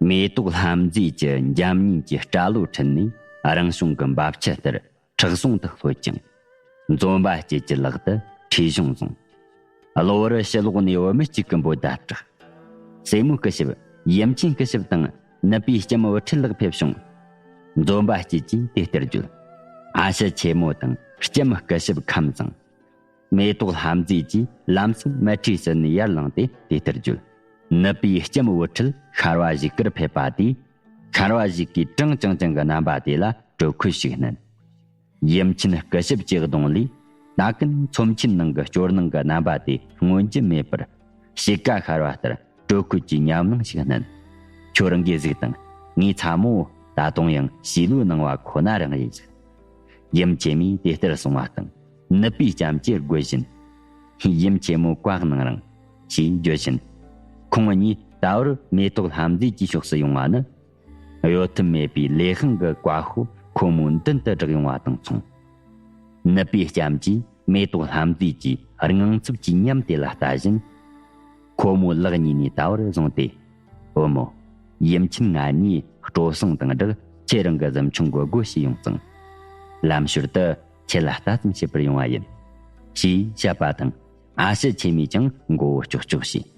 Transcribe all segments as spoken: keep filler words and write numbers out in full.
མེ་ཏོག་ལྷ་མཛེས་ཀྱི་འཇམ་མཉེན་གྱི་སྐྲ་ལོ་ཁྲིད་ནས་རང་བྱུང་གི་འབབ་ཆུ་ལྟར་ཁྲག་ཟུང་དུ་ལྷོད་ཅིང་། འཛོམས་པ་སྐྱིད་ཀྱི་ལག་ཏུ་ཁྲིད་གཞུང་བཟུང་། གློ་བུར་ཕྱི་ལོགས་ནས་བུད་མེད་ཅིག་གི་འབོད་བརྡ་གྲགས། སྲས་མོ་སྐུ་ཞབས། ཡུམ་ཆེན་སྐུ་ཞབས་དང་ནུ་པའི་ལྕམ་བུ་ཁྲིད་ལགས་ཕེབས་བྱུང་། འཛོམས་པ་སྐྱིད་ཀྱིས་དེ་ལྟར་བརྗོད། ཨ་ཞེ་ཆེན་མོ་དང་ལྕམ་སྐུ་ཞབས་ཁམས་བཟང་། མེ་ཏོག་ལྷ་མཛེས་ཀྱིས་ལམ་སེང་མལ་ཁྲིའི་ཟུར་ནས་ཡར་ལངས་ཏེ་དེ་ལྟར་བརྗོད། ནུ་པའི་ལྕམ་བུ་ཁྲིད་ཤར་བ་ཞིག་གར་ཕེབས་པ་དེས། ཤར་བ་ཞིག་གིས་གྲང་ཅང་ཅང་གི་རྣམ་པ་དེ་ལ་དྲོད་ཁོལ་ཞིག་བསྣན། ཡུམ་ཆེན་སྐུ་ཞབས་ཀྱི་གདོང་ལས། ད་གིན་ཚོམས་ཆེན་ནང་གི་སྐྱོ་སྣང་གི་རྣམ་པ་དེ་མངོན་གྱི་མེད་པར། དཔྱིད་ཀ་ཤར་བ་ལྟར་དྲོད་ཁོལ་གྱི་ཉམས་སྣང་ཞིག་བསྣན། ཁྱོད་རང་གིས་གཟིགས་དང་། ངའི་ཚ་མོ་ད་དུང་ཡང་བྱིས་བློའི་སྣང་བ་ཁོ་ན་རང་ཡིན་ཟིག་ཡུམ་ཆེན་མོས་དེ་ལྟར་གསུངས་པ་དང་། ནུ་པའི་ལྕམ་གྱིས་དགོད་བཞིན། ཡུམ་ཆེན་མོ་བཀའ་གནང་རང་། ཞེས་བརྗོད་བཞིན། ཁོང་གཉིས་ད་བར་མེ་ཏོག་ལྷ་མཛེས་ཀྱི་ཕྱོགས་སུ་ཡོང་བ་ནི། གཡོལ་ཐབས་མེད་པའི་ལས་དབང་གི་བཀའ་ཤོག་ཁོ་མོའི་མདུན་དུ་བསྒྲགས་ཡོང་བ་དང་མཚུངས། ནུ་པའི་ལྕམ་གྱིས་མེ་ཏོག་ལྷ་མཛེས་ཀྱི་དངངས་འཚབ་ཀྱི་ཉམས་དེ་ལ་ལྟ་བཞིན། ཁོ་མོའི་ལག་གཉིས་ནས་ད་བར་བཟུང་སྟེ། བུ་མོ། ཡུམ་ཆེན་ང་གཉིས་སྤྲོ་གསེང་དང་སྦྲགས་ཁྱེད་རང་གི་གཟིམ་ཆུང་གི་སྒོ་ཕྱེ་ཡོང་ཙང་། ལམ་ཞོར་དུ་ཁྱེད་ལ་ལྟ་ཙམ་བྱེད་པར་ཡོང་བ་ཡིན། ཞེས་བཤད་པ་དང་། ཨ་ཞེ་ཆེན་མོས་ཀྱང་མགོ་བོ་ཀྱོག་ཀྱོག་བྱས།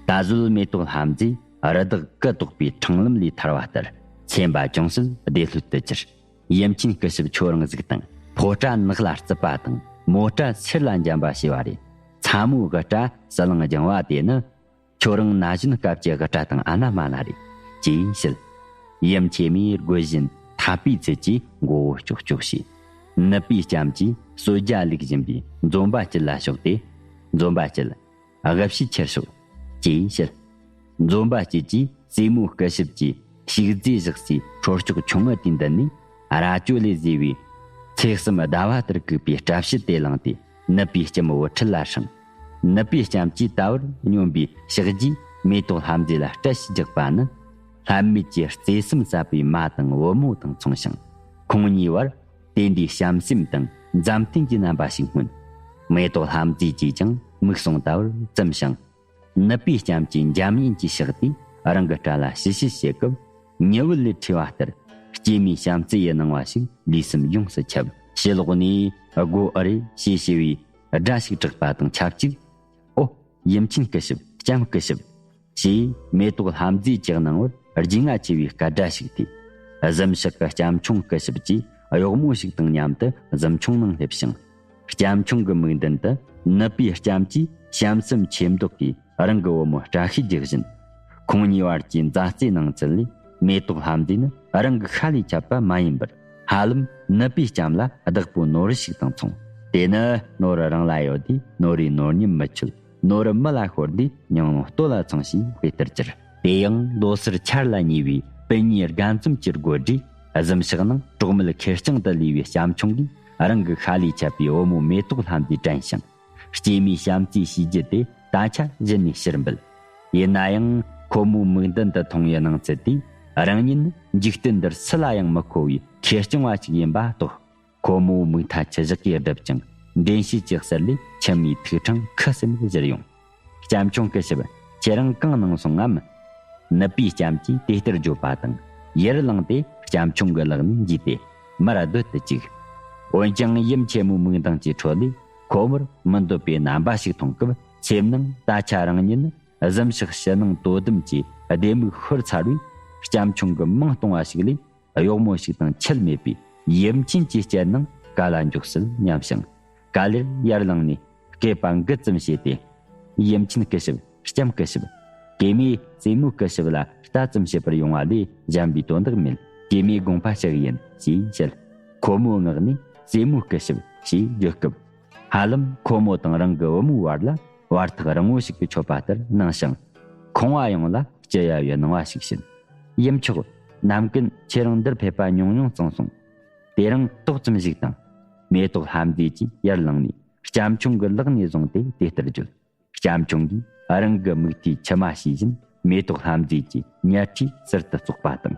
ད་གཟོད་མེ་ཏོག་ལྷ་མཛེས་རི་དྭགས་ཀུ་དོག་པའི་འཕྲང་ལམ་ལས་ཐར་བ་ལྟར། སེམས་པ་ཅུང་ཟད་བདེ་ལྷོད་དུ་གྱུར། ཡུམ་ཆེན་སྐུ་ཞབས་ཁྱོད་རང་གཟིགས་དང་། ཕོ་བྲང་ནགས་ལ་རྩིབ་པ་དང་། མོ་བྲང་སེར་ལ་འཇམ་པ་ཞེས་པ་རེད། ཚ་མོའི་དབུ་སྐྲ་ཟི་ལིང་ལྗང་བ་དེ་ནི། ཁྱོད་རང་ན་གཞོན་སྐབས་ཀྱི་དབུ་སྐྲ་དང་ཨ་ན་མ་ན་རེད། ཅེས་བཤད། ཡུམ་ཆེན་མོས་དགོད་བཞིན་འཐད་པའི་ཚུལ་གྱིས་མགོ་བོ་ཀྱོག་ཀྱོག་བྱས། ནུ་པའི་ལྕམ་གྱིས་གསོལ་ཇ་བླུག་བཞིན་པའི་འཛོམས་པ་སྐྱིད་ལ་ཕྱོགས་ཏེ། འཛོམས་པ་སྐྱིད། དབུ་བྱུག་ཁྱེར་ཤོག་ཅེས་བཤད། འཛོམས་པ་སྐྱིད་ཀྱིས་སྲས་མོ་སྐུ་ཞབས་ཀྱི་ཕྱུགས་རྫས་བཞག་སའི་ཁྲོ་ལྕོག་ཆུང་ངུ་དེའི་མདུན་ནས། རྭ་ཅོ་ལས་བཟོས་པའི་ཚེགས་གསུམ་ཟླ་བ་ལྟར་གུག་པའི་སྐྲ་ཕྱེད་དེ་བླངས་ཏེ། ནུ་པའི་ལྕམ་བུ་ཁྲིད་ལ་སྲུངས། ནུ་པའི་ལྕམ་གྱིས་ད་བར་སྙོམས་པའི་ཕྱག་རྒྱས་མེ་ཏོག་ལྷ་མཛེས་ལ་སྐྲ་ཞིག་རྒྱག་པ་ནི། ལྷད་མེད་ཀྱི་བརྩེ་སེམས་ཟབ་པའི་མ་དང་བུ་མོ་དང་མཚུངས་ཤིང་། ཁོང་གཉིས་བར་དེ་འདྲའི་བྱམས་སེམས་དང་མཛའ་མཐུན་གྱི་རྣམ་པ་ཞིག་མངོན། མེ་ཏོག་ལྷ་མཛེས་ཀྱིས་ཀྱང་མིག་ཟུང་ད་བར་བཙུམས་ཤིང་། ནུ་པའི་ལྕམ་གྱི་འཇམ་མཉེན་གྱི་ཕྱག་དེས་རང་གི་སྐྲ་ལ་ཞི་ཞི་བྱེད་སྐབས། ཉི་འོད་ལས་འཕྲོས་པ་ལྟར་སྐྱེད་མོས་བྱམས་བརྩེ་ཡི་སྣང་བ་ཞིག་ལུས་སེམས་ཡོངས་སུ་ཁྱབ། ཕྱི་ལོགས་ནས་སྒོ་ཨུ་རེ་ཞེས་ཞུ་བའི་སྒྲ་ཞིག་གྲགས་པ་དང་ཆབས་ཅིག་ཨོ། ཡུམ་ཆེན་སྐུ་ཞབས། ལྕམ་སྐུ་ཞབས། ཞེས་མེ་ཏོག་ལྷ་མཛེས་ཀྱི་སྣང་བར་རྒྱུས་མངའ་ཆེ་བའི་སྐད་སྒྲ་ཞིག་ཐོས། གཟིམ་ཤག་གི་ལྕམ་ཆུང་སྐུ་ཞབས་ཀྱིས་གཡོག་མོ་ཞིག་དང་མཉམ་དུ་གཟིམ་ཆུང་ནང་སླེབས་ཤིང་། ལྕམ་ཆུང་གི་མིག་མདུན་དུ་ནུ་པའི་ལྕམ་གྱིས་བྱམས་སེམས་ཆེ་མདོག་གིས་རང་གི་བུ་མོ་བཀྲ་ཤིས་རྒྱག་བཞིན། ཁོང་གཉིས་བར་གྱི་མཛའ་བརྩེའི་སྣང་ཚུལ་ལས། མེ་ཏོག་ལྷ་མཛེས་ནི་རང་གི་ཤ་ལས་ཁྱབ་པ་མ་ཡིན་པར། ཧ་ལམ་ནུ་པའི་ལྕམ་ལ་བདག་པོའི་ནོར་ཞིག་དང་མཚུངས། དེ་ནི་ནོར་རང་ལ་ཡོད་དུས་ནོར་བུའི་ནོར་ཉམས་མི་འཆོལ། ནོར་མི་ལ་ཤོར་དུས་ཉུང་ཉུང་ལྟོ་ལ་འཚང་ཞེས་དཔེ་ལྟར་གྱུར། དེ་ཡང་ལོ་སར་ཆར་ལ་ཉེ་བའི་སྤུན་གཉིས་དགའ་འཛོམས་ཀྱི་སྒོ་འགྲོས། གཟིམ་ཤག་ནང་གྲོགས་མེད་ཁེར་རྐྱང་དུ་ལུས་པའི་ལྕམ་ཆུང་གིས་རང་གི་ཤ་ལས་ཁྱབ་པའི་བུ་མོ་མེ་ཏོག་ལྷ་མཛེས་དྲན་ཞིང་། སྐྱེད་མོས་བྱམས་བརྩེའི་བྱས་རྗེས་དེ་ད་ཆ་གཞི་ནས་ཕྱིར་འབུད། ཡིན་ན་ཡང་ཁོ་མོའི་མིག་མདུན་དུ་མཐོང་བའི་སྣང་ཚུལ་དེས་རང་ཉིད་ནི་འཇིག་རྟེན་འདིར་སུ་ལ་ཡང་མི་མཁོ་བའི་ཁེར་རྐྱང་བ་ཞིག་ཡིན་པ་རྟོགས། ཁོ་མོའི་མིག་མཐའ་ཆུ་བཞག་གིས་བསྒྲིབས་ཀྱང་། འདྲེན་བྱེད་ཀྱི་ཟུར་ལས་མཆི་མའི་ཐིགས་ཕྲེང་ཁུ་སིམ་མེར་བཞུར་ཡོང་། ལྕམ་ཆུང་སྐུ་ཞབས། ཁྱེད་རང་གང་གནང་སོང་ངམ། ནུ་པའི་ལྕམ་གྱིས་དེ་ལྟར་བརྗོད་པ་དང་། ཡར་ལངས་ཏེ་ལྕམ་ཆུང་གི་ལག་ནས་འཇུས་ཏེ་མར་སྡོད་དུ་བཅུག་འོན་ཀྱང་ཡུམ་ཆེན་མོའི་མིག་མདངས་ཀྱི་ཁྲོད་ལས་ཁོ་མོར་མི་འདོད་པའི་རྣམ་པ་ཞིག་མཐོང་སྐབས། སེམས་ནང་ད་ཆ་རང་ཉིད་ནི་གཟིམ་ཤག་ཕྱི་ནང་དོ་དམ་གྱི་ལྡེ་མིག་ཤོར་ཚར་བའི་ལྕམ་ཆུང་གི་མིང་སྟོང་བ་ཞིག་ལས། གཡོག་མོ་ཞིག་དང་ཁྱད་མེད་པའི་ཡུམ་ཆེན་གྱི་སྤྱན་ནང་ག་ལ་འཇོག་སྲིད་སྙམ་ཞིང་། ག་ལེར་ཡར་ལངས་ནས་སྐེད་པ་འགུལ་ཙམ་བྱས་ཏེ། ཡུམ་ཆེན་སྐུ་ཞབས། ལྕམ་སྐུ་ཞབས། སྐྱེད་མོས་སྲས་མོ་སྐུ་ཞབས་ལ་ལྟ་ཙམ་བྱེད་པར་ཡོང་བ་ལས་གཞན་པའི་དོན་དག་མེད། སྐྱེད་མོས་དགོངས་པ་ཞུ་གི་ཡིན་ཞེས་བཤད། ཁོ་མོའི་ངག་ནས་སྲས་མོ་སྐུ་ཞབས་ཞེས་བརྗོད་སྐབས། ཧ་ལམ་ཁོ་མོ་དང་རང་གི་བུ་མོའི་བར་ལ་བར་ཐག་རིང་བོ་ཞིག་ཏུ་ཆོད་པ་ལྟར་སྣང་ཞིང་། ཁང་བ་ཡོངས་ལ་སྐྱི་གཡའ་བའི་སྣང་བ་ཞིག་བྱིན། ཡུམ་མཆོག། ནམ་ཀུན་ཁྱེད་རང་འདིར་ཕེབས་པ་ཉུང་ཉུང་སོང་སོང་། དེ་རིང་ཏོག་ཙམ་ཞིག་དང་། མེ་ཏོག་ལྷ་མཛེས་ཀྱིས་ཡར་ལངས་ནས་ལྕམ་ཆུང་གི་ལག་ནས་བཟུང་སྟེ་དེ་ལྟར་བརྗོད། ལྕམ་ཆུང་གིས་རང་གི་མིག་མཐའི་མཆི་མ་ཞུས་བཞིན་མེ་ཏོག་ལྷ་མཛེས་ཀྱི་ཉལ་ཁྲིའི་ཟུར་དུ་བཙོག་པ་དང་།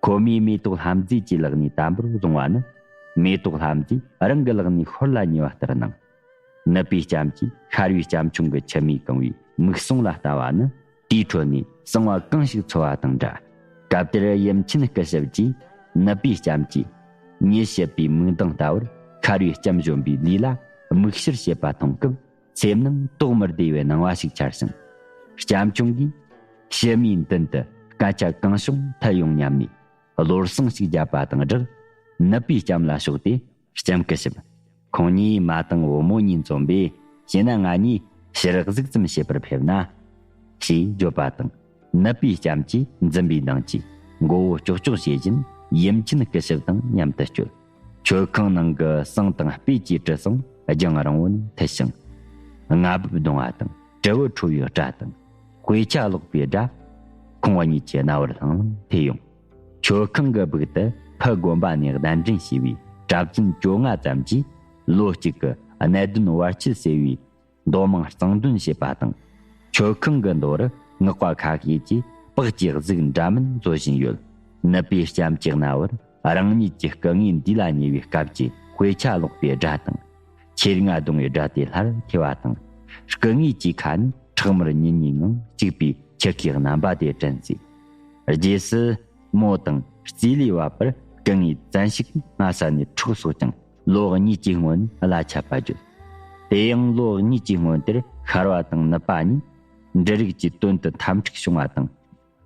ཁོ་མོས་མེ་ཏོག་ལྷ་མཛེས་ཀྱི་ལག་ནས་དམ་པོར་བཟུང་བ་ནི། མེ་ཏོག་ལྷ་མཛེས་རང་གི་ལག་ནས་ཤོར་ལ་ཉེ་བ་ལྟར་སྣང་། ནུབ་པའི་ལྕམ་གྱིས་ཤར་བའི་ལྕམ་ཆུང་གི་མཆི་མས་གང་བའི་མིག་ཟུང་ལ་ལྟ་བ་ནི། དེའི་ཁྲོད་ནས་གསང་བ་གང་ཞིག་འཚོལ་བ་དང་འདྲ། སྐབས་དེར་ཡུམ་ཆེན་སྐུ་ཞབས་ཀྱིས་ནུབ་པའི་ལྕམ་གྱིས་མྱི་བཤད་པའི་མིག་མདངས་ལྟ་བུར་ཁ་རུའི་ལྕམ་གཞོན་པའི་ལུས་ལ་མིག་ཤེལ་བྱེད་པ་མཐོང་སྐབས། སེམས་ནང་དོགས་མི་བདེ་བའི་སྣང་བ་ཞིག་འཆར་ཞིང་། ལྕམ་ཆུང་གིས་ཕྱི་མའི་མདུན་དུ་སྐད་ཆ་གང་བྱུང་ཐལ་ཡོང་སྙམ་ནས། བློར་སེང་ཞིག་བརྒྱབ་པ་དང་སྦྲགས། ནུབ་པའི་ལྕམ་ལ་ཕྱོགས་ཏེ། ལྕམ་སྐུ་ཞབས། ཁོང་གཉིས་མ་དང་བུ་མོ་གཉིས་འཛོམས་པས། བྱས་ན་ང་གཉིས་ཕྱིར་གཟིགས་ཙམ་བྱེད་པར་ཕེབས་ན། ཞེས་བརྗོད་པ་དང་། ནུབ་པའི་ལྕམ་གྱིས་འཛུམ་པའི་མདངས་ཀྱིས་མགོ་བོ་ཀྱོག་ཀྱོག་བྱེད་བཞིན། ཡུམ་ཆེན་སྐུ་ཞབས་དང་མཉམ་དུ་བསྐྱོད། མཆོད་ཁང་ནང་གི་བསང་དང་སྤོས་ཀྱི་དྲི་བསུང་རྒྱང་རིང་བོ་ནས་འཐུལ་ཞིང་། རྔ་རྦབ་རྡུང་བ་དང་དྲིལ་བུ་འཕྲོ་བའི་སྒྲ་དང་། དཔེ་ཆ་ཀློག་པའི་སྒྲ། ཁོང་གཉིས་ཀྱི་རྣ་བར་ལྷང་ལྷང་འཐེན་ཡོང་། མཆོད་ཁང་གི་སྦུག་ཏུ་ཕུ་དགོན་པ་ནས་གདན་འདྲེན་བྱས་པའི་གྲྭ་བཙུན་བཅོ་ལྔ་ཙམ་གྱིས། ལོ་གཅིག་གི་གནད་དོན་བར་ཆད་སེལ་བའི་མདོ་མང་གཙང་འདོན་བྱེད་པ་དང་། མཆོད་ཁང་གི་མདོ་རུ་སྔགས་པ་ཁ་ཤས་ཀྱིས་པགས་ཀྱི་གཟུགས་འདྲ་མིན་བཟོ་བཞིན་ཡོད། ནུབ་པའི་ལྕམ་གྱི་རྣ་བར་རང་ཉིད་ཀྱི་སྐུ་ངོ་འདི་ལ་ཉེ་བའི་སྐབས་ཀྱི་དཔེ་ཆ་ཀློག་པའི་སྒྲ་དང་། ཆེད་རྔ་རྡུང་བའི་སྒྲ་དེ་སླར་འཐེན་པ་དང་། སྐུ་ངོ་གྱི་ཁ་ནས་ཁྲག་དམར་ཉིལ་ཉིལ་ངང་གཅིག་པའི་ཆུ་ཁའི་རྣམ་པ་དེ་དྲན་སྲིད། རྗེས་སུ་མོ་དང་རྩིས་ལས་བབ་པར་སྐུ་ངོ་བཙན་ཞིག་སྔ་ས་ནས་འཕྲོག་སོགས་ཀྱང་ལོ་གཉིས་ཀྱི་སྔོན་གླ་ཆད་པ་བརྗོད། དེ་ཡང་ལོ་གཉིས་ཀྱི་སྔོན་དེར་ཤར་བ་དང་ནུབ་པ་གཉིས་འབྲུ་རིགས་ཀྱི་དོན་དུ་འཐབ་འཁྲུག་བྱུང་བ་དང་།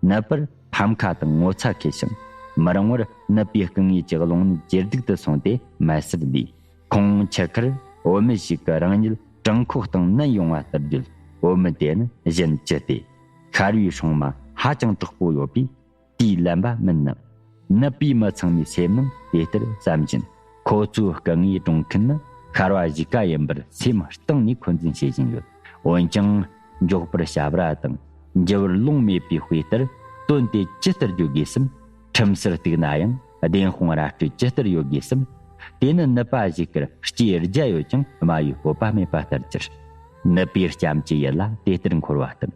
ནུབ་པར་ཕམ་ཁ་དང་ངོ་ཚ་འཁེལ་ཞིང་། མི་རིང་བར་ནུབ་པའི་སྐུ་ངོ་གྱི་རླུང་ནད་ཇེ་སྡུག་ཏུ་སོང་སྟེ་མལ་སར་ལུས། ཁོང་ཆུ་ཁར་བོད་མི་ཞིག་གིས་རང་ཉིད་བྲང་ཁོག་སྟེང་མནན་ཡོང་བ་ལྟར་བརྗོད། བོད་མི་དེ་ནི་གཞོན་སྐྱེས་ཏེ། ཤར་བའི་སྲུང་མ་ཧ་ཅང་དྲག་པོ་ཡོད་པས། དེའི་ལན་པ་མིན་ནམ། ནུབ་པའི་མི་ཚང་མའི་སེམས་ནང་དེ་ལྟར་བསམ་བཞིན། ཁོ་ཚོའི་སྐུ་ངོའི་སྒྲུང་མཁན་ནི་ཤར་བ་གཞིས་ཀ་ཡིན་པར་སེམས་གཏིང་ནས་འཁོན་འཛིན་བྱེད་བཞིན་ཡོད། འོན་ཀྱང་། མགྱོགས་པར་ཞབས་ར་དང་། འགྱུར་བར་ལོང་མེད་པའི་དཔེ་ལྟར། དོན་དེ་ཇི་ལྟར་བརྗོད་དགོས་སམ། ཁྲིམས་སུ་གཏུགས་ན་ཡང་། བདེན་དཔང་ར་སྤྲོད་ཇི་ལྟར་ཡོད་དགོས་སམ། དེ་ནི་ནུབ་པ་གཞིས་ཀར་སྐྱེས་རྒྱ་ཡོད་ཀྱང་། སྨྲ་བའི་སྤོབས་པ་མེད་པ་ལྟར་གྱུར། ནུབ་པའི་ལྕམ་གྱི་ཡིད་ལ་དེ་ལྟར་འཁོར་བ་དང་།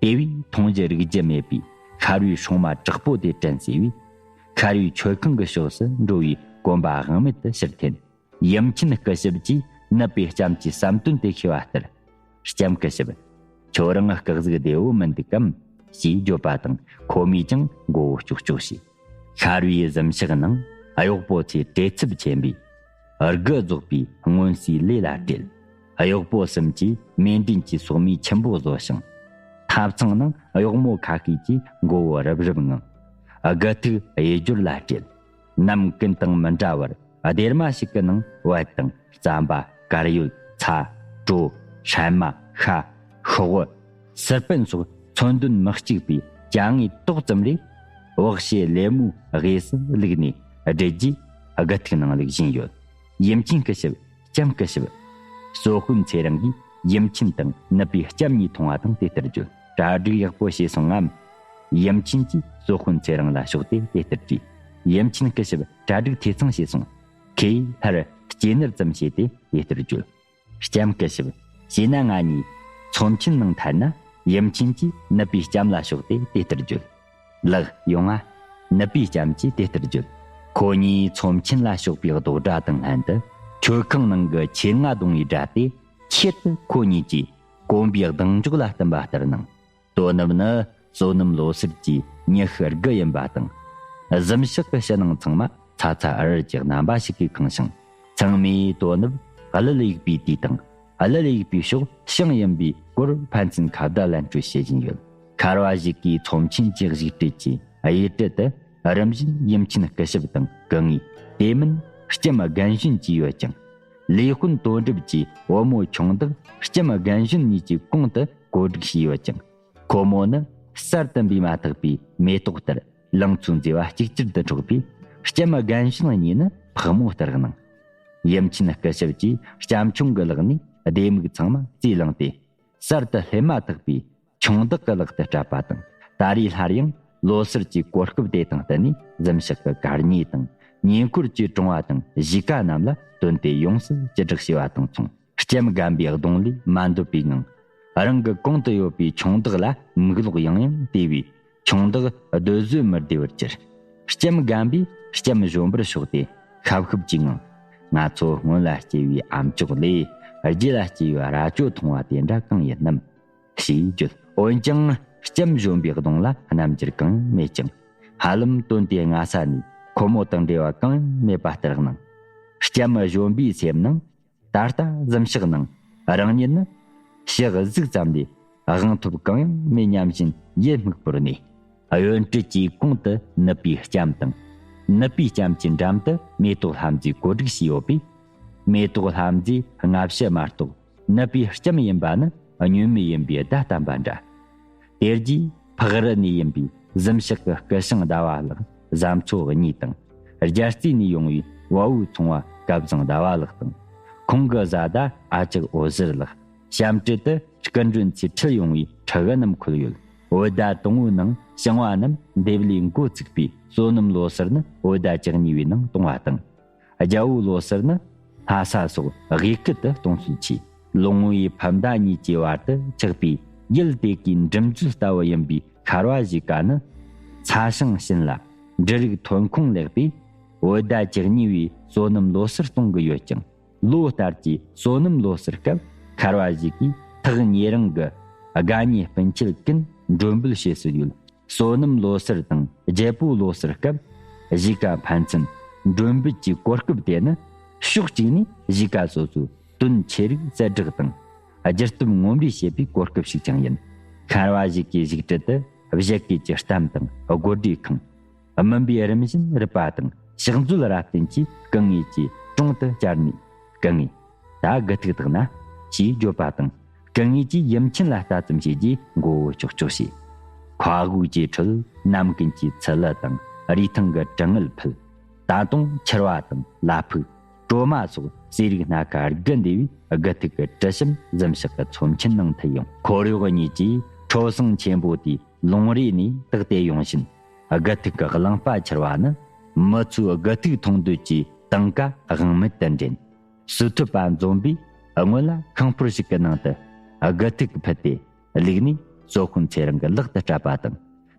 དེ་བས་མཐོང་རྒྱུ་རིག་རྒྱུ་མེད་པའི་ཤར་བའི་སྲུང་མ་དྲག་པོ་དེ་དྲན་སོས་པས། ཤར་བའི་མཆོད་ཁང་གི་ཕྱོགས་སུ་འགྲོ་བའི་གོམ་པ་དབང་མེད་དུ་ཕྱིར་འཐེན། ཡུམ་ཆེན་སྐུ་ཞབས་ཀྱིས་ནུབ་པའི་ལྕམ་གྱི་བསམ་དོན་དེ་ཤེས་པ་ལྟར། ལྕམ་སྐུ་ཞབས། ཁྱོད་རང་སྐུ་གཟུགས་བདེ་བོ་མི་འདུག་གམ། ཞེས་བརྗོད་པ་དང་། ཁོ་མོས་ཀྱང་མགོ་བོ་ཀྱོག་ཀྱོག་བྱས། ཤར་བའི་གཟིམ་ཤག་ནང་གཡོག་པོ་ཚོས་བྲེལ་འཚུབ་ཆེན་པོས་དགུ་རྫོགས་པའི་སྔོན་བསུའི་ལས་ལ་བྲེལ། གཡོག་པོ་གསུམ་གྱིས་མེ་འདྲེན་གྱི་སོག་མའི་ཆུན་པོ་བཟོ་ཞིང་། ཐབ་ཚང་ནང་གཡོག་མོ་ཁ་ཤས་ཀྱིས་མགོ་བོ་རུབ་རུབ་ངང་། དགུ་ཐུག་གཡས་སྦྱོར་ལ་བྲེལ། ནམ་ཀུན་དང་མི་འདྲ་བར་སྡེར་མ་ཞིག་གི་ནང་བལ་དང་རྩམ་པ། དཀར་ཡོལ། ཚྭ། གྲོ། སྲན་མ། ཤ། ཤོག་བུ། སིར་པན་སོགས་མཚོན་དོན་མི་གཅིག་པའི་ཅ་དངོས་ཏོག་ཙམ་རེ། འོག་ཤེལ་ལེབ་མོའི་དབུས་སུ་བླུགས་ནས་སྦྲེལ་རྗེས་དགུ་ཐུག་ནང་བླུགས་བཞིན་ཡོད། ཡུམ་ཆེན་སྐུ་ཞབས། ལྕམ་སྐུ་ཞབས། སོ་དཔོན་ཚེ་རིང་གིས་ཡུམ་ཆེན་དང་ནུབ་པའི་ལྕམ་གཉིས་མཐོང་བ་དང་དེ་ལྟར་བརྗོད། གྲ་སྒྲིག་ཡག་པོ་བྱས་སོང་ངམ། ཡུམ་ཆེན་གྱིས་སོ་དཔོན་ཚེ་རིང་ལ་ཕྱོགས་ཏེ་དེ་ལྟར་དྲིས། ཡུམ་ཆེན་སྐུ་ཞབས། གྲ་སྒྲིག་འཐུས་ཚང་བྱས་སོང་། ཁོས་སླར་སྐྱེས་ནུར་ཙམ་བྱས་ཏེ་དེ་ལྟར་བརྗོད། ལྕམ་སྐུ་ཞབས། བྱས་ན་ང་གཉིས་ཚོམས་ཆེན་ནང་ཐད་ན། ཡུམ་ཆེན་གྱིས་ནུབ་པའི་ལྕམ་ལ་ཕྱོགས་ཏེ་དེ་ལྟར་བརྗོད། ལགས་ཡོང་ང་། ནུབ་པའི་ལྕམ་གྱིས་དེ་ལྟར་བརྗོད། ཁོ་གཉིས་ཚོམས་ཆེན་ལ་ཕྱོགས་པའི་རྡོག་སྒྲ་དང་ལྷན་དུ། མཆོད་ཁང་ནང་གི་ཆེད་རྔ་རྡུང་བའི་སྒྲ་དེ་ཆེད་དུ་ཁོ་གཉིས་ཀྱིས་གོམ་པའི་གདེང་འཇོག་ལ་བསྟུན་པ་ལྟར་སྣང་། དོ་ནུབ་ནི་བསོད་ནམས་ལོ་སར་གྱི་ཉི་ཤུ་དགུ་ཡིན་པ་དང་། གཟིམ་ཤག་གི་ཕྱི་ནང་ཚང་མ་ཚ་ཚ་འུར་འུར་གྱི་རྣམ་པ་ཞིག་གིས་ཁེངས་ཤིང་། ཚང་མས་དོ་ནུབ་གླུ་ལེགས་པའི་དུས་དང་། གླུ་ལེགས་པའི་ཕྱོགས་བྱང་ཡིན་པའི་སྐོར་ཕན་ཚུན་ཁ་བརྡ་ལན་སྤྲོད་བྱེད་བཞིན་ཡོད། ཁ་ར་བ་ཞིག་གིས་ཚོམས་ཆེན་གྱི་གཞུག་སྤྲད་ཀྱི་གཡས་སྤྲད་དུ་རིམ་བཞིན་ཡུམ་ཆེན་སྐུ་ཞབས་དང་སྐུ་ངོ། དེ་མིན་ལྕམ་རྒན་གཞོན་བཅས་ཡོད་ཅིང་། ལས་དཔོན་དོན་གྲུབ་ཀྱི་བུ་མོ་ཆུང་བདག་ལྕམ་རྒན་གཞོན་གཉིས་ཀྱི་གོང་དུ་བཀོད་སྒྲིག་བྱས་ཡོད་ཅིང་། ཁོ་མོ་ནི་གསར་དུ་འབུས་མ་ཐག་པའི་མེ་ཏོག་ལྟར་ལང་ཚོའི་མཛེས་པ་ཅིག་ཅར་དུ་འཕྲོག་པས། ལྕམ་རྒན་གཞོན་གཉིས་ནི་ཕག་མོ་ལྟར་སྣང་། ཡུམ་ཆེན་སྐུ་ཞབས་ཀྱིས་ལྕམ་ཆུང་གི་ལག་ནས་ལྡེ་མིག་ཚང་མ་རྩིས་བླངས་ཏེ། གསར་དུ་སླེབས་མ་ཐག་པའི་ཆུང་བདག་གི་ལག་ཏུ་སྤྲད་པ་དང་། ད་རེས་སླར་ཡང་ལོ་སར་གྱི་གོ་སྐབས་དེ་དང་བསྟུན་ནས། གཟིམ་ཤག་གི་གར་ཉེ་དང་ཉེ་འཁོར་གྱི་གྲོང་བ་དང་གཞིས་ཀ་རྣམས་ལ་དོན་དེ་ཡོངས་སུ་ཅི་སྒྲིག་བྱས་པ་དང་མཚུངས། ལྕམ་རྒན་པའི་གདོང་ལས་མ་འདོད་པའི་ངང་། རང་གི་གོང་དུ་ཡོད་པའི་ཆུང་བདག་ལ་མིག་ལོག་ཡང་ཡང་བལྟས་པས། ཆུང་བདག་གདོད་གཟོད་མི་བདེ་བར་གྱུར། ལྕམ་རྒན་པས་ལྕམ་གཞོན་པར་ཕྱོགས་ཏེ་ཤབ་ཤུབ་ཀྱི་ངང་། ང་ཚོ་སྔོན་ལ་སྐྱེས་པའི་ཨམ་ཅོག་ལས་རྗེས་ལ་སྐྱེས་པའི་རྭ་ཅོ་མཐོང་བ་དེ་འདྲ་གང་ཡིན་ནམ། ཞེས་བརྗོད། འོན་ཀྱང་ལྕམ་གཞོན་པའི་གདོང་ལ་རྣམ་འགྱུར་གང་མེད་ཅིང་། ཧ་ལམ་དོན་དེ་སྔ་ས་ནས་ཁོ་མོ་དང་འབྲེལ་བ་གང་ཡང་མེད་པ་ལྟར་སྣང་། ལྕམ་གཞོན་པའི་སེམས་ནང་ད་ལྟ་གཟིམ་ཤག་ནང་རང་ཉིད་ནི་ཕྱག་གཟུགས་ཙམ་ལས་དབང་ཐོབ་གང་ཡང་མེད་སྙམ་བཞིན་ཡིད་སྨུག་པོར་གནས། གཡོན་གྲལ་གྱི་གོང་དུ་ནུབ་པའི་ལྕམ་དང་། ནུབ་པའི་ལྕམ་གྱི་འགྲམ་དུ་མེ་ཏོག་ལྷ་མཛེས་བཀོད་སྒྲིག་བྱས་ཡོད་པས། མེ་ཏོག་ལྷ་མཛེས་སྔ་ཕྱི་མ་གཏོགས་ནུབ་པའི་ལྕམ་ཡིན་པ་ནི་བསྙོན་མེད་ཡིན་པའི་བརྡ་བསྟན་པ་འདྲ། དེ་རྗེས་ཕག་རི་ནས་ཡིན་པའི་གཟིམ་ཤག་གི་སྐུ་ཞིང་ཟླ་བ་ལགས་བཟའ་ཚོ་གཉིས་དང་། རྒྱལ་རྩེ་ནས་ཡོང་བའི་བ་འུ་ཚོང་བ་སྐལ་བཟང་ཟླ་བ་ལགས་དང་། ཁོང་གི་བཟའ་ཟླ་ཨ་ཅག་འོད་ཟེར་ལགས། གཤམ་འཁྲིས་དུ་སྐུ་མགྲོན་ཚོས་ཁྲིད་ཡོང་བའི་ཕྲུ་གུ་རྣམས་འཁོད་ཡོད། འོད་ཟླ་དང་པོའི་ནང་ཞིང་བ་རྣམས་འདེབས་ལས་འགོ་བཙུགས་པའི་བསོད་ནམས་ལོ་གསར་ནི་འོད་ཟླ་བཅུ་གཉིས་པའི་ནང་གཏོང་བ་དང་། རྒྱལ་པོའི་ལོ་གསར་ནི་ལྷ་ས་སོགས་དབུས་ཁུལ་དུ་གཏོང་སྲོལ་ཆེ། ལོང་བུའི་ཕ་མདའ་གཉིས་ཀྱི་བར་དུ་ཆགས་པའི་ཡུལ་དེ་གའི་འགྲིམ་འགྲུལ་ལྟ་བུ་ཡིན་པའི་ཁར་བ་གཞིས་ཀ་ནི། ཚ་ཞིང་ཞན་ལ་འབྲུ་རིགས་ཐོན་ཁུངས་ལེགས་པས། འོད་ཟླ་བཅུ་གཉིས་པའི་བསོད་ནམས་ལོ་གསར་གཏོང་གི་ཡོད་ཀྱང་། ལོ་ལྟར་གྱི་བསོད་ནམས་ལོ་གསར་སྐབས་ཁར་བ་གཞིས་ཀའི་ཐག་ཉེ་རིང་གི་དགའ་ཉེ་སྤུན་མཆེད་ཀུན་མགྲོན་འབོད་བྱེད་སྲོལ་ཡོད། བསོད་ནམས་ལོ་གསར་དང་རྒྱལ་པོའི་ལོ་གསར་སྐབས་གཞིས་ཀ་ཕན་ཚུན་མགྲོན་འབོད་ཀྱི་གོ་སྐབས་དེ་ནི་ཕྱོགས་གཅིག་ནས་གཞིས་ཀ་སོ་སོའི་དོན་ཆེ་རིགས་གསལ་བསྒྲགས་དང་སྒྱུ་རྩལ་ངོམ་རེས་བྱེད་པའི་གོ་སྐབས་ཤིག་ཀྱང་ཡིན། ཁར་བ་གཞིས་ཀའི་གཞིས་ཁྲི་དུ་བཞད་གད་ཀྱི་གཏམ་དང་དགོད་སྒྲའི་ཁང་། སྨིན་པའི་རིམ་བཞིན་རུབ་པ་དང་ཕྱག་མཛོད་རབ་བརྟན་གྱིས་སྐུ་ངོ་གི་དྲུང་དུ་བཅར་ནས། སྐུ་ངོ། ད་དགུ་ཐུག་བཏགས་ན། ཞེས་བརྗོད་པ་དང་། སྐུ་ངོ་གིས་ཡུམ་ཆེན་ལ་ལྟ་ཙམ་བྱས་རྗེས་མགོ་བོ་ཅོག་ཅོག་བྱས། མཁའ་དབུགས་ཀྱི་ཁྲོད་ནམ་མཁན་གྱི་ཚུལ་ལ་དང་རིས་ཐང་གི་དྲི་ངད་ཕུལ། ད་དུང་ཕྱུར་བ་དང་ལ་ཕུག་གྲོ་མ་སོགས་ཟས་རིགས་སྣ་ཁ་དགུ་འདུས་པའི་དགུ་ཐུག་གི་དྲི་ཞིམ་གཟིམ་ཤག་གི་ཚོམས་ཆེན་ནང་ཐིམ་ཡོང་། འཁོར་གཡོག་གཉིས་ཀྱིས་ཁྲོ་ཟངས་ཆེན་པོ་དེའི་ལུང་རིགས་ནས་བཏགས་ཏེ་ཡོང་བཞིན། དགུ་ཐུག་གི་གླིང་པ་ཕྱུར་བ་ནི་མི་ཚོས་དགུ་ཐུག་འཐུང་འདོད་ཀྱི་དང་ག་དབང་མེད་དུ་འདྲེན། སུ་ཐུབ་པ་འཛོམས་པས་སྔོན་ལ་ཁང་ཕོར་ཞིག་གི་ནང་དུ་དགུ་ཐུག་ཕུལ་ཏེ་བླུགས་ནས་སོ་ཁོ་ཚེ་རིང་གི་ལག་ཏུ་སྤྲད་པ་དང་།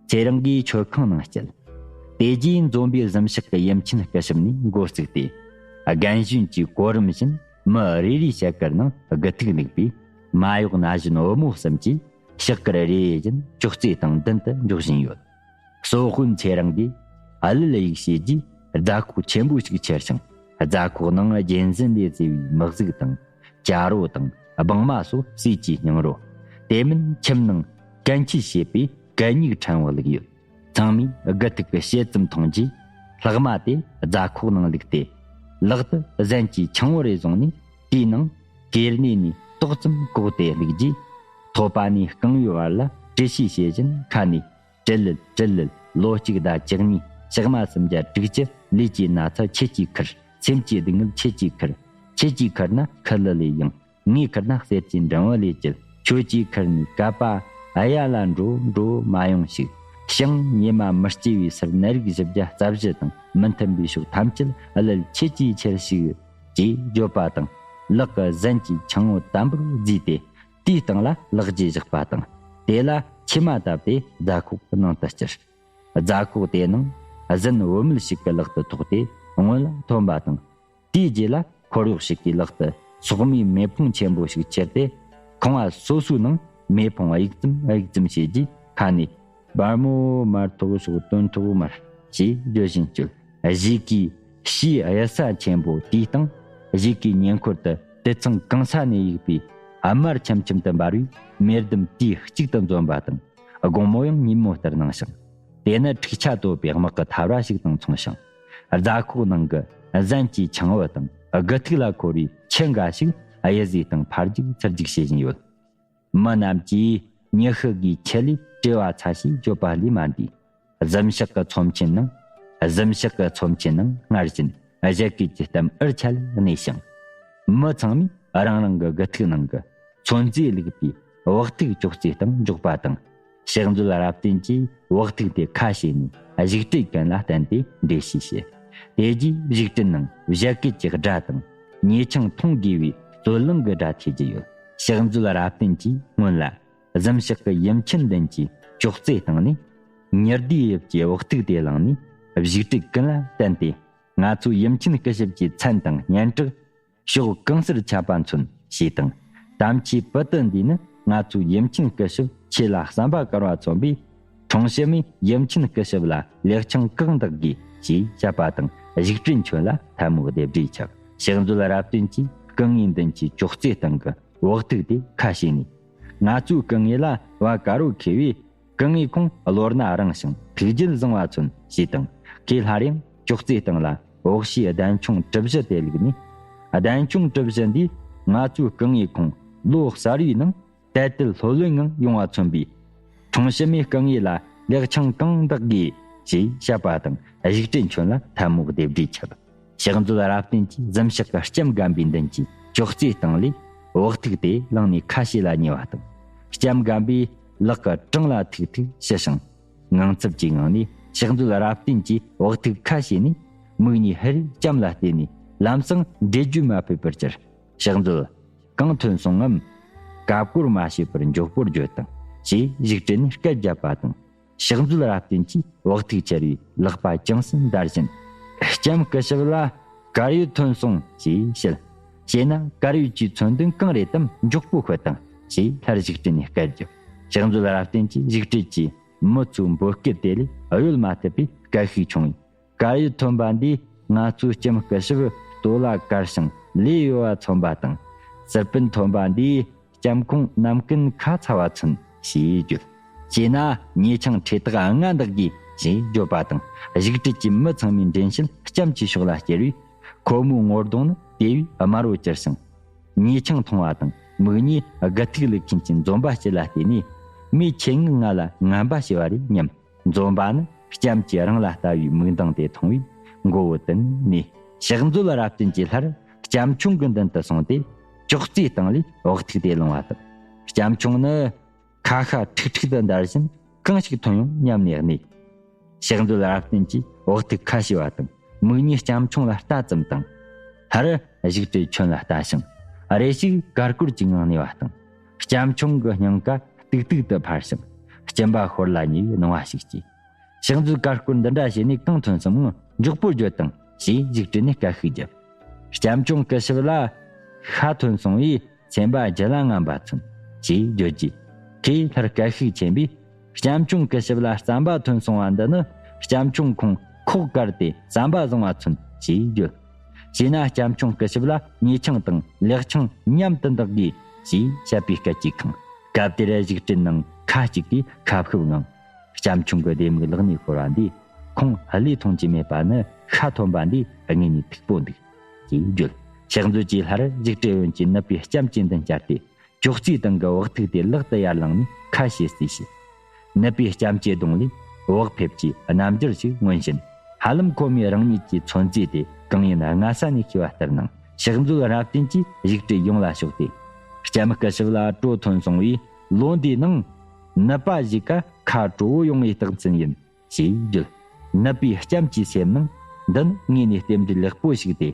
ཚེ་རིང་གིས་མཆོད་ཁང་ནང་བསྐྱལ། དེ་རྗེས་འཛོམས་པའི་གཟིམ་ཤག་གི་ཡུམ་ཆེན་སྐུ་ཞབས་ནས་འགོ་བཙུགས་ཏེ། རྒན་གཞོན་གྱི་གོ་རིམ་བཞིན་མི་རེ་རེའི་ཞབས་ཀྱི་ནང་དགུ་ཐུག་བླུགས་པས། མ་གཡོག་ན་གཞོན་བུ་མོ་གསུམ་གྱིས་ཞབས་ཀྱི་རེ་བཞིན་ཅོག་ཙེ་དང་མདུན་དུ་འཇོག་བཞིན་ཡོད། སོ་ཧུན་ཚེ་རིང་གིས་ཨ་ལུ་ལ་ཡིག་བྱས་རྗེས་རྫ་ཁོག་ཆེན་པོ་ཞིག་ཁྱེར་ཞིང་། རྫ་ཁོག་ནང་རྒྱན་ཟིན་ལས་བཟོས་པའི་མི་གཟུགས་དང་། བྱ་རོ་དང་སྦྲང་མ་སོགས་ཟས་ཀྱི་སྙིང་རོ། དེ་མིན་ཁྱིམ་ནང་གན་ཆི་ཞེས་པའི་གད་སྙིགས་ཕྲན་བུ་བླུགས་ཡོད། ཚང་མས་དགུ་ཐུག་གི་ཕྱེད་ཙམ་འཐུང་རྗེས། ལྷག་མ་དེ་རྫ་ཁོག་ནང་བླུགས་ཏེ། ལག་ཏུ་གཟན་གྱི་ཆང་བུ་རེ་བཟུང་ནས། དེའི་ནང་གེར་སྣེ་ནས་ཏོག་ཙམ་བཀོག་སྟེ་བླུགས་རྗེས། ཐོད་པ་ནས་རྐང་བའི་བར་ལ་དྲི་ཤིས་བྱེད་བཞིན་ཁ་ནས། ཀྲི་ལིལ་ཀྲི་ལིལ། ལོ་གཅིག་ཟླ་བཅུ་གཉིས། ཞག་མ་སུམ་བརྒྱ་དྲུག་ཅུ། ལུས་ཀྱི་ན་ཚ་ཁྱེད་ཀྱིས་ཁུར། སེམས་ཀྱི་སྡུག་བསྔལ་ཁྱེད་ཀྱིས་ཁུར། ཁྱེད་ཀྱིས་ཁུར་ན་ཁུ་ལུ་ལས་ཡང་། ངས་ཁུར་ན་གསེར་གྱི་འགྲམ་བུ་ལས་བཅུད། ཁྱོད་ཀྱིས་ཁུར་ནས་ཀ་པ་ཨ་ཡ་ལ་འགྲོ་འགྲོ་མ་ཡོང་ཞིག། ཞིང་ཉི་མ་མི་སྐྱེ་བའི་སར་ནད་རིགས་བཞི་བརྒྱ་རྩ་བཞི་དང་མི་མཐུན་པའི་ཕྱོགས་ཐམས་ཅད་ཨ་ལལ་ཁྱེད་ཀྱིས་ཁྱེར་ཞིག། ཅེས་བརྗོད་པ་དང་། ལག་གི་གཟན་གྱི་ཆང་བུ་དམ་པོར་བརྫིས་ཏེ། དེའི་སྟེང་ལ་ལག་རྗེས་བཞག་པ་དང་། དེ་ལ་མཆིལ་མ་བཏབ་སྟེ་རྫ་ཁོག་གི་ནང་དུ་བསྐྱུར། རྫ་ཁོག་དེའི་ནང་གཟན་བུད་མེད་ཞིག་གི་ལག་ཏུ་ཐོགས་ཏེ་སྔོན་ལ་ཐོན་པ་དང་། དེའི་རྗེས་ལ་འཁོར་གཡོག་ཞིག་གི་ལག་ཏུ་སོག་མའི་མེ་ཕུང་ཆེན་པོ་ཞིག་ཁྱེར་ཏེ། ཁང་བ་སོ་སོའི་ནང་མེ་ཕུང་གཡུག་ཙམ་གཡུག་ཙམ་བྱས་རྗེས་ཁ་ནས། སྦར་མོ་མར་ཐོག་ཞོག་དོན་ཐོག་མར། ཞེས་བརྗོད་བཞིན་བསྐྱོད། གཞིས་ཀའི་ཕྱིའི་གཡུལ་ས་ཆེན་པོ་དེའི་སྟེང་། གཞིས་ཀའི་ཉེ་འཁོར་དུ་དུད་ཚང་གང་ས་ནས་གཡུགས་པའི་དམར་ཆམ་ཆམ་དུ་འབར་བའི་མེ་ལྡུམ་དུས་གཅིག་ཏུ་འཛོམས་པ་དང་། དགོང་མོ་ཡང་ཉིན་མོ་ལྟར་སྣང་ཞིང་། དེ་ནི་འཁྲུག་ཆ་དོད་པའི་དམག་གི་ཐབས་ར་ཞིག་དང་མཚུངས་ཤིང་། རྫ་ཁོག་ནང་གི་གཟན་གྱི་ཆང་བུ་དང་དགུ་ཐུག་ལ་འཁོར་བའི་ཁྱི་འགའ་ཞིག་གཡུལ་ཟས་དང་ཕར་རྒྱུག་ཚུར་རྒྱུག་བྱེད་བཞིན་ཡོད། མི་རྣམས་ཀྱིས་ཉི་ཤུ་གིས་ཁྱི་ལས་བྲེལ་བ་ཚ་ཞེས་བརྗོད་པ་ལས་མ་འདས། གཟིམ་ཤག་གི་ཚོམས་ཆེན་ནང་། གཟིམ་ཤག་གི་ཚོམས་ཆེན་ནང་སྔར་བཞིན་བཞད་གད་ཀྱི་གཏམ་འུར་ཆ་ལ་གནས་ཤིང་། མི་ཚང་མས་རང་རང་གི་དགུ་ཐུག་ནང་གི་ཚོན་རྫས་བླུགས་པའི་བག་ཐུག་ཅོག་ཙེའི་སྟེང་འཇོག་པ་དང་། ཕྱག་མཛོད་རབ་བརྟན་གྱིས་བག་ཐུག་དེ་ཁ་ཕྱེ་ནས་བཞུགས་ཁྲིའི་ཀུན་ལ་བསྟན་ཏེ་འགྲེལ་བཤད་བྱས། དེ་རྗེས་བཞུགས་ཁྲི་ནང་བཞད་གད་ཀྱི་སྒྲ་དང་ཉེ་ཆང་འཐུང་དགོས་པའི་རྩོད་གླེང་གི་སྒྲ་ཐོས་ཀྱི་ཡོད། ཕྱག་མཛོད་རབ་བརྟན་གྱིས་སྔོན་ལ་གཟིམ་ཤག་གི་ཡུམ་ཆེན་མདུན་གྱི་ཅོག་ཙེའི་སྟེང་ནས་ཉི་ཟླའི་དབྱིབས་ཀྱི་བག་ཐུག་དེ་བླངས་ནས་བཞུགས་ཁྲི་ཀུན་ལ་བསྟན་ཏེ། ང་ཚོའི་ཡུམ་ཆེན་སྐུ་ཞབས་ཀྱི་མཚན་དང་སྙན་གྲགས་ཕྱོགས་གང་སར་ཁྱབ་པ་མཚོན་ཞེས་དང་། དམ་ཆོས་པུ་ཏི་འདིས་ནི་ང་ཚོའི་ཡུམ་ཆེན་སྐུ་ཞབས་ཆོས་ལ་བསམ་པ་དཀར་བ་མཚོན་པས། འཁྲུངས་ཕྱི་མས་ཡུམ་ཆེན་སྐུ་ཞབས་ལ་ལེགས་བྱང་བཀའ་གདགས་དགོས་ཞེས་བཤད་པ་དང་། བཞུགས་ཁྲི་མཆོད་ལ་ཐལ་མོ་སྡེབ་སྒྲིག་འཆང་། ཕྱག་མཛོད་རབ་བརྟན་གྱིས་སྐུ་ངོའི་མདུན་གྱི་ཅོག་ཙེའི་སྟེང་གི་འོག་ཐུག་དེ་ཁ་ཕྱེ་ནས། ང་ཚོའི་སྐུ་ངོ་ལ་བ་དཀར་པོ་ཁེལ་བས། སྐུ་ངོ་ཁོང་བློ་སྣ་རིང་ཞིང་ཐུགས་རྒྱུད་བཟང་བ་མཚོན་ཞེས་དང་། ཁོས་སླར་ཡང་ཅོག་ཙེའི་སྟེང་ལ་འོག་ཕྱེའི་གདན་ཆུང་གྲུ་བཞི་དེ་བླུགས་ནས། གདན་ཆུང་གྲུ་བཞི་འདིས་ང་ཚོའི་སྐུ་ངོ་ཁོང་ལོ་གསར་བའི་ནང་དད་དུ་ལྷོད་ལྷོད་ངང་ཡོང་བ་མཚོན་པའི། འཁྲུངས་ཕྱི་མའི་སྐུ་ངོ་ལ་ལེགས་བྱང་གང་གདགས་དགོས་ཞེས་བཤད་པ་དང་། བཞུགས་ཁྲི་མཆོད་ལ་ཐལ་མོ་སྡེབ་སྒྲིག་འཆང་། ཕྱག་མཛོད་རབ་བརྟན་གྱིས་གཟིམ་ཤག་གི་ལྕམ་རྒན་པའི་མདུན་གྱི་ཅོག་ཙེའི་སྟེང་ལས་འོག་ཐུག་དེ་བླངས་ནས་ཁ་ཕྱེ་ལ་ཉེ་བ་དང་། ལྕམ་རྒན་པས་ལག་གི་བྲང་ལ་ཐུག་ཐུག་ཞུ་ཞིང་། ངང་ཚབ་ཀྱི་ངང་ནས་ཕྱག་མཛོད་རབ་བརྟན་གྱིས་འོག་ཐུག་ཁ་ཕྱེ་ནས་མིག་གཉིས་ཧེ་རེ་ལྕམ་ལ་བལྟས་ནས་ལམ་སང་འགྲེལ་བརྗོད་མ་ཕོད་པར་གྱུར། ཕྱག་མཛོད། གང་ཐོན་སོང་ངམ། ཀ་བཀོར་མ་བྱས་པར་མགྱོགས་པོར་བརྗོད་དང་ཞེས་བཞུགས་ཁྲི་ནས་སྐད་བརྒྱབ་པ་དང་། ཕྱག་མཛོད་རབ་བརྟན་གྱིས་འོག་ཐུག་ཁྱེར་བའི་ལག་པ་བརྐྱངས་སུ་འདར་བཞིན། ལྕམ་སྐུ་ཞབས་ལ་དཀར་ཡོལ་ཐོན་སོང་ཞེས་བཤད། བྱས་ན་དཀར་ཡོལ་གྱི་མཚོན་དོན་གང་རེད་དམ་མགྱོགས་པོ་ཤོད་དང་ཞེས་སླར་བཞུགས་ཁྲི་ནས་སྐད་བརྒྱབ། ཕྱག་མཛོད་རབ་བརྟན་གྱིས་བཞུགས་ཁྲི་གྱི་མི་ཚོའི་འབོད་སྐུལ་དེ་ལས་གཡོལ་མ་ཐུབ་པས་སྐད་ཤུགས་ཆུང་བས། དཀར་ཡོལ་ཐོན་པ་འདིས་ང་ཚོའི་ལྕམ་སྐུ་ཞབས་སྟོད་ལྭ་དཀར་ཞིང་ལས་གཡོ་བ་མཚོན་པ་དང་། སེར་པོ་ཐོན་པ་འདིས་ལྕམ་ཁོང་ནམ་རྒྱུན་ཁ་ཚ་བ་མཚོན་ཞེས་བརྗོད། བྱས་ན་ཉེ་ཆང་ཁྲི་ཐག་ལྔ་འདེགས་དགོས་ཞེས་བརྗོད་པ་དང་། བཞུགས་ཁྲི་གྱི་མི་ཚང་མའི་འདྲེན་བྱེད་ལྕམ་གྱི་ཕྱོགས་ལ་བསྐྱལ་བས། ཁོ་མོའི་ངོ་གདོང་ནི་དེ་བས་དམར་པོར་གྱུར་ཞིང་། ཉེ་ཆང་འཐུང་བ་དང་མིག་གཉིས་དགུ་ཐིག་ལུག་མཁན་གྱི་འཛོམས་པ་སྤྱི་ལ་བལྟས་ནས། མོས་ཁྱེད་ངའི་ང་ལ་ངན་པ་བྱས་པ་རེད་སྙམ། འཛོམས་པ་ནི་ལྕམ་གྱིས་རང་ལ་ལྟ་བའི་མིག་མདངས་དེ་མཐོང་བས་མགོ་བོ་དུད་ནས། ཕྱག་མཛོད་རབ་བརྟན་གྱིས་སླར་ལྕམ་ཆུང་གི་མདུན་དུ་སོང་སྟེ། ཅོག་ཙེའི་སྟེང་ལས་འོག་ཐུག་དེ་བླངས་པ་དང་། ལྕམ་ཆུང་ནི་ཁ་ཤ་ཁྲིག་ཁྲིག་ཏུ་འདར་བཞིན་གང་ཞིག་ཐོན་ཡོང་སྙམ་ནས་གནས། ཕྱག་མཛོད་རབ་བརྟན་གྱིས་འོག་ཐུག་ཁ་ཕྱེ་བ་དང་། མིག་གཉིས་ལྕམ་ཆུང་ལ་ལྟ་ཙམ་དང་། སླར་བཞུགས་ཁྲི་མཆོད་ལ་ལྟ་ཞིང་། རེ་ཞིག་ཀར་ཀོར་གྱི་ངང་གནས་པ་དང་། ལྕམ་ཆུང་གི་སྙིང་ག་ཏིག་ཏིག་ཏུ་འཕར་ཞིང་། སྐྱིན་པ་ཤོར་ལ་ཉེ་བའི་སྣང་བ་ཞིག་སྐྱེས། ཕྱག་མཛོད་ཀར་ཀོར་འདི་འདྲ་བྱས་ནས་གང་ཐོན་སོང་ངམ་མགྱོགས་པོར་བརྗོད་དང་ཞེས་བཞུགས་ཁྲི་ནས་སྐད་ཤུགས་བརྒྱབ། ལྕམ་ཆུང་སྐུ་ཞབས་ལ་ཤ་ཐོན་སོང་བས་སེམས་པ་རྒྱུད་ལ་ངན་པ་མཚོན་ཞེས་བརྗོད་རྗེས། ཁོས་སླར་སྐད་ཤུགས་ཆེན་པོས། ལྕམ་ཆུང་སྐུ་ཞབས་ལ་རྩམ་པ་ཐོན་སོང་བ་འདི་ནི་ལྕམ་ཆུང་ཁོང་ཁོག་དཀར་ཏེ་རྩམ་པ་བཟང་བ་མཚོན་ཞེས་བརྗོད། བྱས་ན་ལྕམ་ཆུང་སྐུ་ཞབས་ལ་ཉེ་ཆང་དང་ལེགས་ཆང་མཉམ་དུ་འདེགས་དགོས་ཞེས་བཤད་པའི་སྐད་ཀྱིས་ཁེངས། སྐབས་དེར་བཞུགས་ཁྲི་ནང་ཁ་ཅིག་གིས་ཁ་བཤུབ་ངང་། ལྕམ་ཆུང་གི་ལྡེ་མིག་ལག་ནས་ཤོར་བ་འདིས་ཁོང་བློས་ཐོངས་ཀྱི་མེད་པ་ནི་ཤ་ཐོན་པ་འདིས་དངོས་ནས་མཐུག་པོ་འདུག་ཅེས་བརྗོད། ཕྱག་མཛོད་ཀྱིས་སླར་བཞུགས་ཁྲི་གཡོན་གྱི་ནུབ་པའི་ལྕམ་གྱི་མདུན་བསྐྱར་ཏེ། ཅོག་ཙེའི་སྟེང་གི་འོག་ཐུག་དེ་ལག་ཏུ་ཡར་བླངས་ནས་ཁ་ཕྱེ་རྩིས་བྱས། ནུབ་པའི་ལྕམ་གྱི་གདོང་ལས་བག་ཕེབས་ཀྱི་རྣམ་འགྱུར་ཞིག་མངོན་བཞིན། ཧ་ལམ་ཁོ་མོས་རང་ཉིད་ཀྱི་མཚོན་རྫས་དེ་གང་ཡིན་སྔ་ས་ནས་ཤེས་པ་ལྟར་སྣང་། ཕྱག་མཛོད་རབ་བརྟན་གྱིས་བཞུགས་ཁྲི་ཡོངས་ལ་ཕྱོགས་ཏེ། ལྕམ་སྐུ་ཞབས་ལ་གྲོ་ཐོན་སོང་བས་ལོ་འདིའི་ནང་ནུབ་པ་ཞིག་ག་ཁ་གྲོ་བོ་ཡོང་བའི་རྟགས་མཚན་ཡིན་ཞེས་བརྗོད། ནུབ་པའི་ལྕམ་གྱི་སེམས་ནང་འདི་ནི་དངོས་ནས་རྟེན་འབྲེལ་ལེགས་པོ་ཞིག་སྟེ།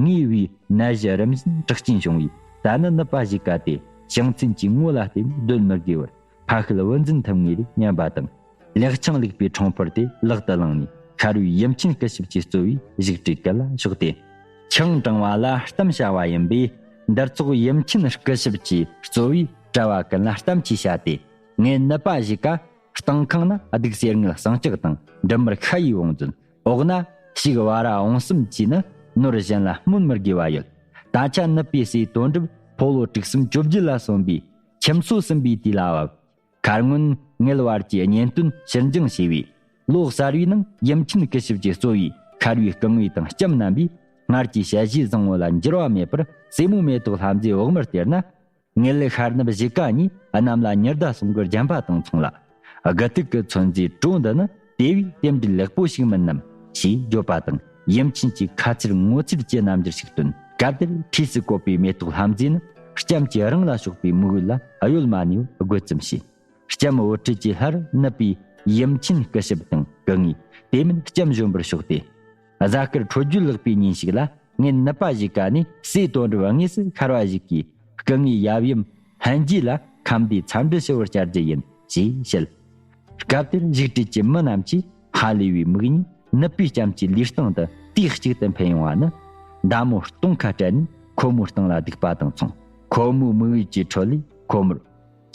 ངའི་བུའི་ནད་གཞི་རིམ་བཞིན་དྲག་རྐྱེན་བྱུང་བས། ད་ནི་ནུབ་པ་ཞིག་ག་དེ་ཞང་ཚན་གྱི་ངོ་ལ་བརྟེན་ནས་སྡོད་མི་དགོས་པར་ཕ་ཤུལ་བུ་འཛིན་ཐུབ་ངེས་རེད་སྙམ་པ་དང་། ལེགས་ཆང་བླུགས་པའི་ཁྲོང་ཕུར་དེ་ལག་ཏུ་བླངས་ནས་ཤར་བའི་ཡུམ་ཆེན་སྐུ་ཞབས་ཀྱིས་གཙོས་པའི་བཞུགས་ཁྲིའི་སྐུ་ལ་ཕྱོགས་ཏེ། ཆང་དྲང་བ་ལ་གཏམ་བྱ་བ་ཡིན་པས། འདིར་ཚོགས་ཡུམ་ཆེན་སྐུ་ཞབས་ཀྱིས་གཙོས་པའི་གྲྭ་བ་ཀུན་ལ་གཏམ་གྱིས་བྱ་སྟེ། ངའི་ནུབ་པ་ཞིག་ག་སྟེང་ཁང་ན་གདུགས་གསེར་དངུལ་ཟངས་ལྕགས་དང་འབྲུ་མར་ཤ་ཡི་བང་མཛོད། འོག་ན་ཕྱུགས་བ་ར་འོང་གསུམ་གྱིས་ནི་ནོར་གཞན་ལ་སྨོན་མི་དགོས་པ་ཡོད། ད་ཆ་ནུབ་པའི་སྲས་དོན་གྲུབ་ཕོ་ལོ་དྲུག་གསུམ་བཅོ་བརྒྱད་ལ་སོན་པའི་ཁྱིམ་སོ་གསུམ་པའི་དུས་ལ་བབ། མཁར་སྔོན་ངེད་བར་གྱི་གཉེན་དོན་ཕྱིར་འགྱངས་བྱས་པས། ལོ་གསར་བའི་ནང་ཡུམ་ཆེན་སྐུ་ཞབས་ཀྱིས་གཙོས་པའི་ཤར་བའི་སྐུ་ངོ་དང་ལྕམ་རྣམ་པས་སྔར་གྱི་ཞལ་བཞེས་བཟང་བོ་ལ་འགྱུར་བ་མེད་པར་རྩེ་མོ་མེ་ཏོག་ལྷ་མཛེས་འོག་མར་སྟེར་ན། ངེད་ལ་ཤར་ནུབ་བཞི་ཀ་གཉིས་གནམ་ལ་ཉི་ཟླ་གསུམ་གྱི་རྒྱན་པ་དང་མཚུངས་ལ། དགུ་ཐུག་གི་མཚོན་རྫས་གྲོ་འདི་ནི་དེ་བས་རྟེན་འབྲེལ་ལེགས་པོ་ཞིག་མིན་ནམ་ཞེས་བརྗོད་པ་དང་། ཡུམ་ཆེན་གྱིས་ཁ་ཚིར་ངོ་ཚིར་གྱི་རྣམ་འགྱུར་ཞིག་སྟོན། སྐབས་དེར་འཁྲིས་སུ་བཀོད་པའི་མེ་ཏོག་ལྷ་མཛེས་ནི་ལྕམ་གྱིས་རང་ལ་ཕྱོགས་པའི་མིག་འོད་ལ་གཡོལ་མ་ནུས་པར་དགོད་ཙམ་བྱས། ལྕམ་བུ་ཁྲིད་ཀྱིས་སླར་ནུབ་པའི་ཡུམ་ཆེན་སྐུ་ཞབས་དང་སྐུ་ངོ་དེ་མིན་ལྕམ་གཞོན་པར་ཕྱོགས་ཏེ། གཟའ་སྐར་འཕྲོད་རྒྱུ་ལེགས་པའི་ཉིན་ཞིག་ལ། ངེད་ནུབ་པ་ཞིག་ག་ནས་སྲས་དོན་གྲུབ་དངོས་སུ་ཤར་བ་ཞིག་གིས་སྐུ་ངོའི་ཡབ་ཡུམ་ལྷན་རྒྱས་ལ་ཁམས་བདེའི་འཚམས་འདྲི་ཞུ་བར་བཅར་རྒྱུ་ཡིན་ཞེས་བཤད། སྐབས་དེར་བཞུགས་ཁྲི་གི་མི་རྣམས་ཀྱིས་ཧ་ལས་པའི་མིག་གཉིས་ནུབ་པའི་ལྕམ་གྱི་ལུས་སྟེང་དུ་དུས་གཅིག་ཏུ་འཕེན་ཡོང་བ་ནི། མདའ་མོ་སྟོང་ཁ་སྤྲད་ནས་ཁོ་མོའི་སྟེང་ལ་ལྡུག་པ་དང་མཚུངས། ཁོ་མོའི་མིག་འོད་ཀྱི་ཁྲོད་ལས་ཁོ་མོར།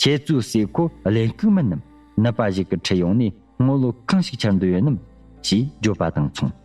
ཁྱེད་ཚོའི་སྲས་ཁོ་གླེན་ལྐུགས་མིན་ནམ། ནུབ་པ་ཞིག་གི་ཁྲིད་ཡོང་ནས་ དངུལ་ལོ་གང་ཞིག་འཆར་འདོད་ཡོད་ནམ་ཞེས་བརྗོད་པ་དང་མཚུངས།